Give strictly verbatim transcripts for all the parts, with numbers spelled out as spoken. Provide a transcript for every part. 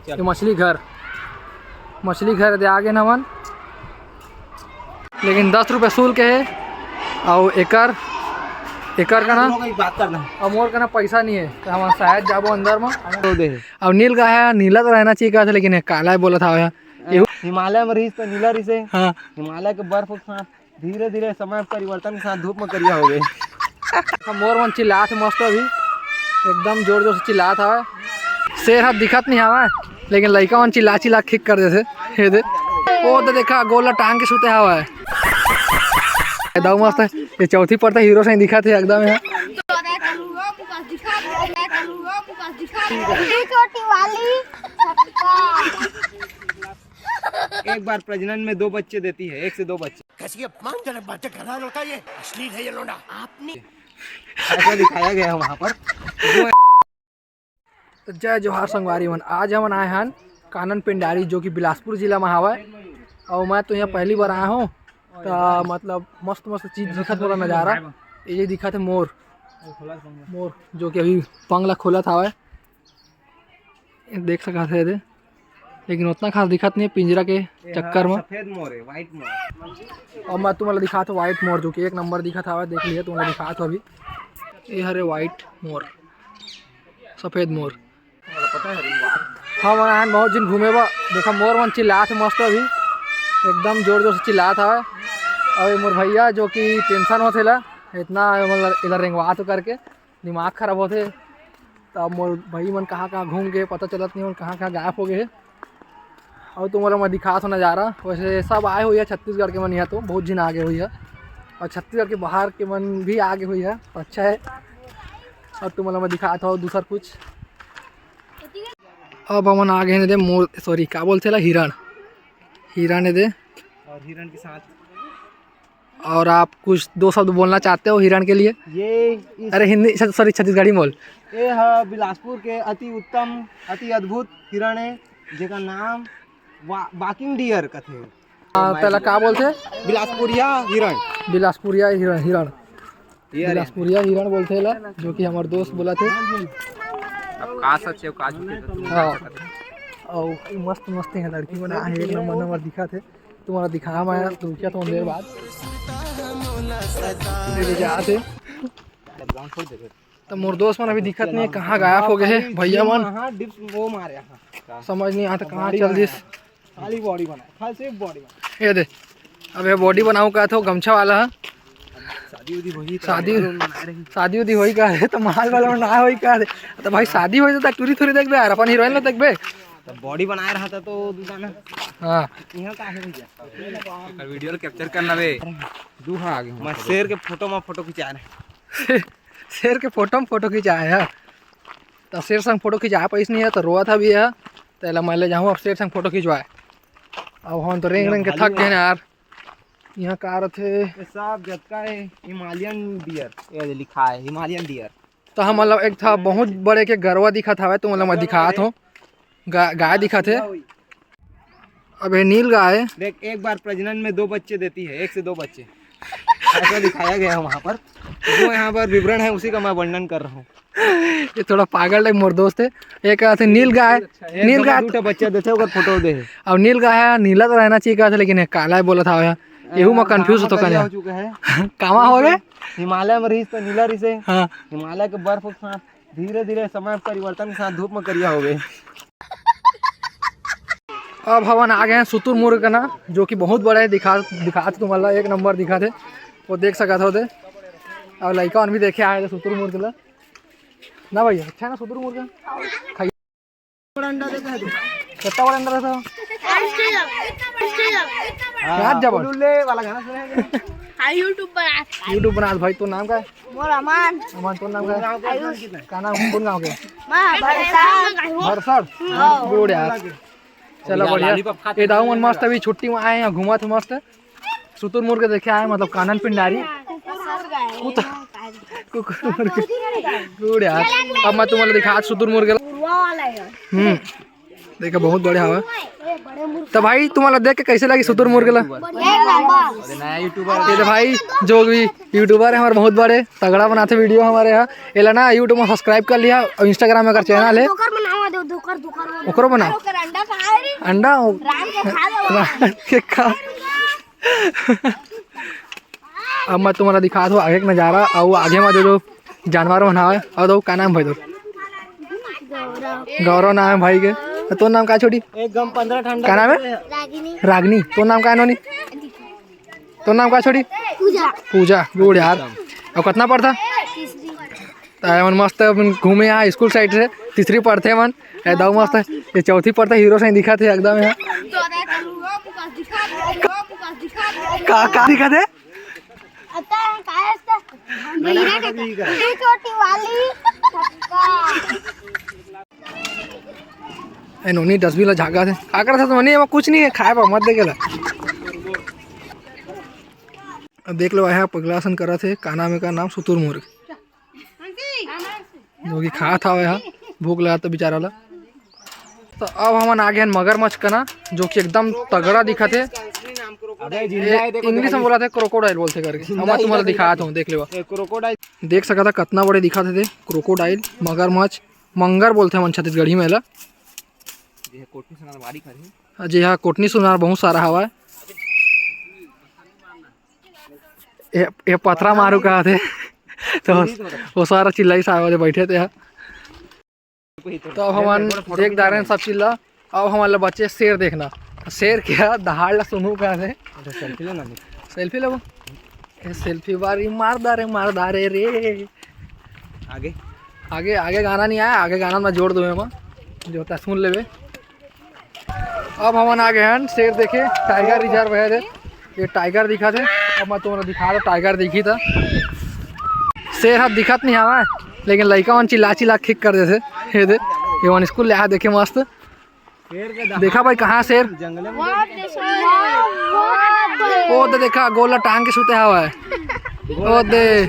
ये मछली घर, मछली घर दे आगे न हमन, लेकिन दस रुपये शुल्क है। और एकर एकर कना, लोग एक बात करना है। और मोर कना पैसा नहीं है, तो हम शायद जाबो अंदर में। तो दे। और नील का है, नीला तो रहना चाहिए कहा था, लेकिन ये काला है बोला था। एहू हिमालय में रहिस तो नीला रहिस है। हाँ। हिमालय के बर्फ के साथ धीरे धीरे समय परिवर्तन के साथ धूप में करिया हो गए। मोर मन चिल्लात हे मस्त अभी, एकदम जोर जोर से चिल्लात हवय। शेर ह दिखत नहीं हवय, लेकिन लइका मन चिल्ला चिल्ला ठीक कर देथे। ये दे, ओ तो देखा, गोला टांग के सुते हवय। ये दाऊ मस्त है, ये चौथी परत हीरो सही दिखत हे एकदम। यहाँ छोटी वाली। एक बार प्रजनन में दो बच्चे देती है, एक से दो बच्चे। कैसी अपमानजनक बातें कर रहा है लड़का ये। अश्लील है ये लोंडा। आपने ऐसा दिखाया गया है वहाँ पर। तो जय जोहार संगवारी मन, आज हमन आए हन कानन पिंडारी, जो कि बिलासपुर जिला में हावय। और मैं तो यहाँ पहली बार आया हूँ, तो मतलब मस्त मस्त चीज दिखत मोला नज़ारा। ये दिखत है मोर, मोर जो कि अभी पंख ला खोलत हावय। देख सकत हे एदे, लेकिन उतना खास दिखत नहीं है पिंजरा के चक्कर में। सफेद मोर है, व्हाइट मोर। और मैं तुम्हारा दिखात हूँ व्हाइट मोर, जो कि एक नंबर दिखत हवय। देख लिया, तुम्हारा दिखात हूँ अभी। ये हरे व्हाइट मोर, सफेद मोर। पता है, हम आए बहुत दिन घूमे बा। देखा, मोर मन चिल्लात हे मस्त अभी, एकदम जोर जोर से चिल्लात हवय। और ये मोर भैया जो कि टेंशन होत हे ला, इतना मतलब इधर रेंगवात करके दिमाग खराब होथे। त अब मोर भाई मन कहाँ कहाँ घूम गए, पता चलत नहीं, मन कहाँ कहाँ गायब हो गए। और तुम लोग मैं दिखात हो नज़ारा, वैसे सब आए हुए हैं छत्तीसगढ़ के मन, यहाँ तो बहुत झिन आगे हुई है, और छत्तीसगढ़ के बाहर के मन भी आगे हुई है, तो अच्छा है। और तुम लोग मैं दिखात हो दूसर कुछ। अब हमन आ गए ने दे मोर, सॉरी, का बोलते ला, हिरण, हिरण है दे। और हिरण के साथ और आप कुछ दो शब्द बोलना चाहते हो हिरण के लिए? ये इस अरे हिंदी, सॉरी, छत्तीसगढ़ी बोल। ये ह बिलासपुर के अति उत्तम, अति अद्भुत हिरण है, जेकर नाम वा-, वॉकिंग डियर कथे। हाँ, तेला का बोलथे? बिलासपुरिया हिरण। बिलासपुरिया हिरण, हिरण। ये अरे। बिलासपुरिया हिरण बोलथे ला, जो कि हमर दोस्त बोला थे। अब का सच है, का झूठ है, तो तुम हाँ। बता सकते हो। और मस्त मस्त है लड़की बना है, एक नंबर नंबर दिखा थे। तुम्हारा दिखा मैं तो क्या तो देर बाद। ये ले जा थे। तो मोर दोस्त मन अभी दिखत नहीं है, कहाँ गायब हो गए हैं भैया मन। हाँ, डिप्स वो मारे, हाँ। समझ नहीं आता कहाँ चल दिस। खाली बॉडी बना, खाली सिर्फ बॉडी बना। ये दे, अब ये बॉडी बनाऊ का तो गमछा वाला है। शादी उदी होई तो शादी, माल वाला बना रही। शादी उदी होई का है तो माल वाला ना होई का है। तो भाई शादी होई तो टूरी थोड़ी देखबे यार, अपन हीरोइन ला देखबे। तो बॉडी बनाए रहा था तो दुकान। हाँ। यहाँ का है भैया? एकर वीडियो कैप्चर करना बे। दूहा आ गए। मैं शेर के फोटो में फोटो खिंचा रहे। शेर के फोटो में फोटो खिंचाए है। तो शेर संग फोटो खिंचा पाइस नहीं है तो रोआ था भी है। तो एला मैं ले जाऊँ अब शेर संग फोटो खिंचवाए। अब हम तो रेंग रेंग के थक गए यार। यहाँ का रथे? ये सब जतका है हिमालयन डियर, ये लिखा है हिमालयन डियर। तो हम मतलब एक था बहुत बड़े के गरवा दिखत हवय, तो मतलब मैं दिखात हूँ गा-, गाय दिखत है। अब ये नील गाय है। देख, एक बार प्रजनन में दो बच्चे देती है, एक से दो बच्चे। ऐसा दिखाया गया है वहाँ पर, जो यहाँ पर विवरण है उसी का मैं वर्णन कर रहा हूँ। ये थोड़ा पागल टाइप मोर दोस्त है। एक कहते नील गाय, नील गाय दू ठो बच्चा देथे, ओकर फोटो दे। अब नील गाय है, नीला तो रहना चाहिए कहते, लेकिन ये काला है बोला था। एहू में कंफ्यूज होतो करिया कने। हो चुका है। कामा हो गए? हिमालय में रहिस तो नीला रहिस है। हाँ। हिमालय के बर्फ के साथ धीरे धीरे समय परिवर्तन के साथ धूप में करिया हो गए। अब हमन आ गए हैं शुतुरमुर्ग कना, जो कि बहुत बड़ा है, दिखा दिखात तुम्हारा एक नंबर दिखात है, वो देख सकत हो दे। और लइका मन भी देखे आए थे शुतुरमुर्ग ला। ना भैया, अच्छा है ना शुतुरमुर्ग? खाइए। बड़ा अंडा देता है तू। कितना बड़ा अंडा रहता है? पाँच किलो, पाँच किलो। हाँ, याद जबर। उल्लुल्ले वाला गाना सुना है क्या? हाँ, YouTube पर आ। YouTube बना भाई, तो नाम का है? मोर अमन। अमन, तो नाम का है? आयुष। का नाम, कौन गाँव के? मैं बरसात। बरसात? हाँ। गुड यार। चलो बढ़िया। ये दाऊ मन मस्त अभी छुट्टी में आए हैं, घूमत मस्त। शुतुरमुर्ग देखे आए, मतलब कानन पिंडारी। कुकुर मुर्ग है। कुकुर मुर्ग। गुड यार। अब मैं तुम्हारा दिखा शुतुरमुर्ग। उड़वा वाला है। हम्म। देखा, बहुत बड़े हवा। तो भाई, तुम्हारा देख के कैसे लगी सुतुर मुर्ग ला? एक नंबर। ये तो भाई, जो भी YouTuber है हमारे, बहुत बड़े, तगड़ा बनाते वीडियो हमारे यहाँ। एला ना YouTube में सब्सक्राइब कर लिहा, और Instagram में अगर चैनल है, धोकर बनावा दो, धोकर, धोकर वाला। ओकरो बनाओ। ओकर अंडा कहाँ है रे? अंडा हो। राम के खा लो। राम के खा। अब मैं तुम्हारा दिखात हूँ आगे के नजारा, और आगे में जो, जो जानवर मन हवय। और तो का नाम भाई तो? गौरव। गौरव नाम है भाई के। तो तोर नाम का छोटी? एकदम पंद्रह ठंडा का नाम है? रागिनी। रागनी। तोर नाम का है नोनी? तोर नाम का छोटी? पूजा। पूजा। गुड यार। और कितना पढ़ता? तीसरी। त एमन मस्त अपन घूमे यहाँ स्कूल साइड से। तीसरी पढ़ते मन। ए दाऊ मस्त है। ये चौथी पढ़ते, हीरो सही दिखत है एकदम यहाँ। का, का दिखत है? अतः काय असतं? हीरे का, हीरे चोटी वाली। ए नोनी, डस्टबिन ला झाँकत हे। का करत हे नोनी? एमा कुछ नहीं है, खाए बर मत देखे ला। अब देख लो, यहाँ पगला असन करत हे। का नाम है, का नाम? सुतुर मुर्ग। जो कि खात हवे हा, भूख लगा तो बेचारा ला। तो अब हमन आ गए हैं मगरमच्छ कना, जो कि एकदम तगड़ा दिखत हे। अबे जिंदा है, देखो, इंग्लिश में बोला थे, क्रोकोडाइल बोलते करके। जिंदा हम ही तुम्हारा दिखात हूँ, देख लेवा। ये क्रोकोडाइल। देख सकत हा कितना बड़े दिखत हे क्रोकोडाइल, मगरमच्छ, मंगर बोलते हमन छत्तीसगढ़ी में एला। ये कोटनी सुनार बारी खरी। जी हाँ, कोटनी सुनार बहुत सारा हवा है। ये, ये पथरा मारू कहा थे। तो वो सारा चिल्लाई साहब वाले बैठे थे यहाँ। तो अब हमन देख डारे सब चीज ला। अब हमन ला बचे शेर देखना। शेर क्या, दहाड़ ला सुनू कहा थे। अच्छा, सेल्फी लेना नहीं। सेल्फी लेबो। ए सेल्फी बारी मार डारे, मार डारे रे। आगे? आगे, आगे गाना नहीं आया, आगे गाना मैं जोड़ दूँ एमा, जो होता है सुन लेबे। अब हमन आ गए हैं शेर देखे, टाइगर रिजर्व है दे। ये टाइगर दिखत हे। अब मैं तुम्हारा दिखा दो, टाइगर दिखी था। शेर हा दिखत नहीं हवा, लेकिन लइका मन चिल्ला चिल्ला खिक कर देथे। ये दे, ये मन स्कूल ले आ देखे मस्त। शेर के दहाड़ देखा भाई, कहाँ शेर? जंगल में। वो दे देखा, गोला टांग के सुते हवा है। वो दे,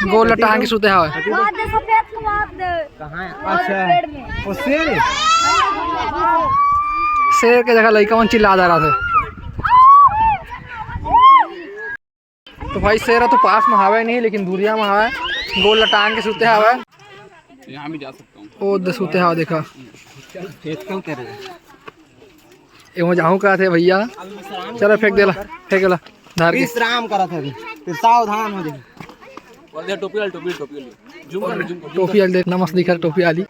गोला टांग के सुते हवा है। कहाँ है? अच्छा, वो शेर है? शेर के जगह लइका मन चिल्ला जा रहा था। तो भाई, शेर तो पास में हवे नहीं, लेकिन दूरिया में हवे। गोला टांग के सुते हवे। यहाँ भी जा सकता हूँ। ओ दे सुते हवे, देखा। फेंकता हूँ तेरे। ए, वो जाऊँ कहा थे भैया। चलो, फेंक देला, फेंक देला। धार के। विश्राम करा था अभी। फिर सावधान हो जाए। टोपी वाली, टोपी, टोपी वाली। जूम कर, जूम कर, जूम कर। टोपी वाली देख, नमस्त दिखा टोपी वाली।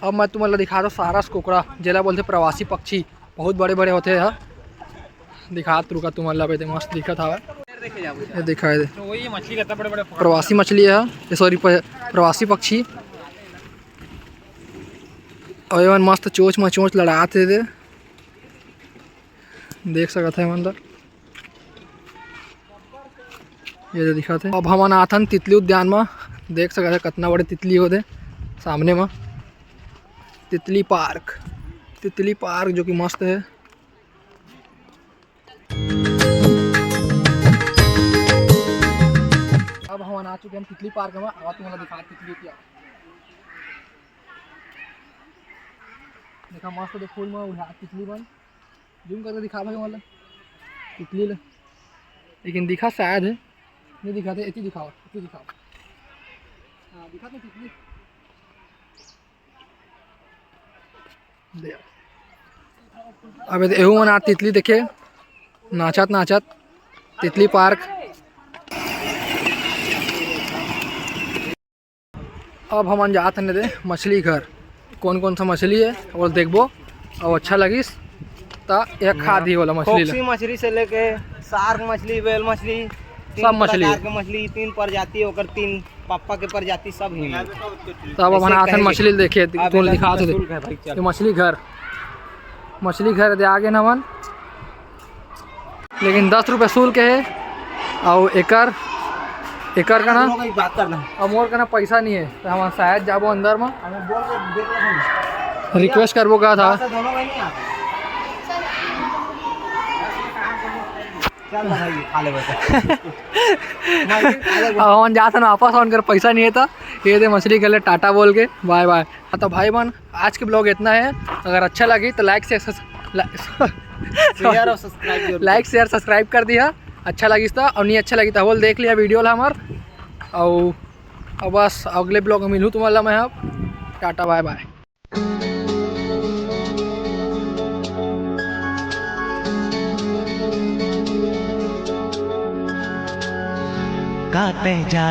अब मैं तुम्हारा दिखा दो सारस कुकड़ा, जेला बोलते प्रवासी पक्षी। बहुत बड़े बड़े होते हैं। दिखा तो रुका तुम्हारा ला, मस्त दिखत हवा। ये दिखाई दे। तो वही मछली रहता, बड़े बड़े। प्रवासी मछली है ये, सॉरी, प्रवासी पक्षी। और एमन मस्त चोंच मचोंच लड़ात हे दे। देख सकत है मन ला। ये जो दिखत हे। अब हमन आथन तितली उद्यान म, देख सकत है कितना बड़े तितली होते सामने म। तितली पार्क, तितली पार्क जो कि मस्त है। अब हमन आ चुके हैं तितली पार्क में। अब तुम्हारा दिखा तितली क्या, देखा मस्त दे फूल में उड़ा तितली बन। जूम करके दिखा भाई वाला तितली ले, लेकिन दिखा शायद है, नहीं दिखाते। इतनी दिखाओ, इतनी दिखाओ। हाँ, दिखाते तितली। दे। अब एहू मन आ तितली देखे, नाचत नाचत तितली पार्क। अब हमन जात हन दे मछली घर, कौन कौन सा मछली है वो देखबो, और अच्छा लगिस त एक खा दी वाला मछली ला। फोक्सी मछली से लेके शार्क मछली, व्हेल मछली, तीन सब मछली। प्रकार के मछली, तीन प्रजाति, ओकर तीन पप्पा के प्रजाति सब ही मिलथे। त अब हमन ऐसे आथन कहे मछली ल देखे, अब तुमन एला दिखात होते। शुल्क है भाई, चल। ये मछली घर, मछली घर दे आगे न हमन, लेकिन दस रुपये शुल्क है। और एकर, एकर का ना, दोनों का ही बात करना है। और मोर का ना पैसा नहीं है, तो हम शायद जाबो अंदर में। हमें बोल के देख लेना। रिक्वेस्ट करबो का था। दोनों भाई नहीं आते। अब हमन जात हन वापस, उनकर पैसा नहीं है तो ये दे मछली के लिए टाटा बोल के बाय बाय। हाँ तो भाई बहन, आज के ब्लॉग इतना है। अगर अच्छा लगी तो लाइक से शेयर और सब्सक्राइब जरूर लाइक शेयर सब्सक्राइब कर दिया, अच्छा लगिस तो। और नहीं अच्छा लगी तो बोल देख लिया वीडियो ला हमार। और अब बस अगले ब्लॉग में मिलूँ तुम्हारा मैं। अब टाटा बाय बाय। का तै जा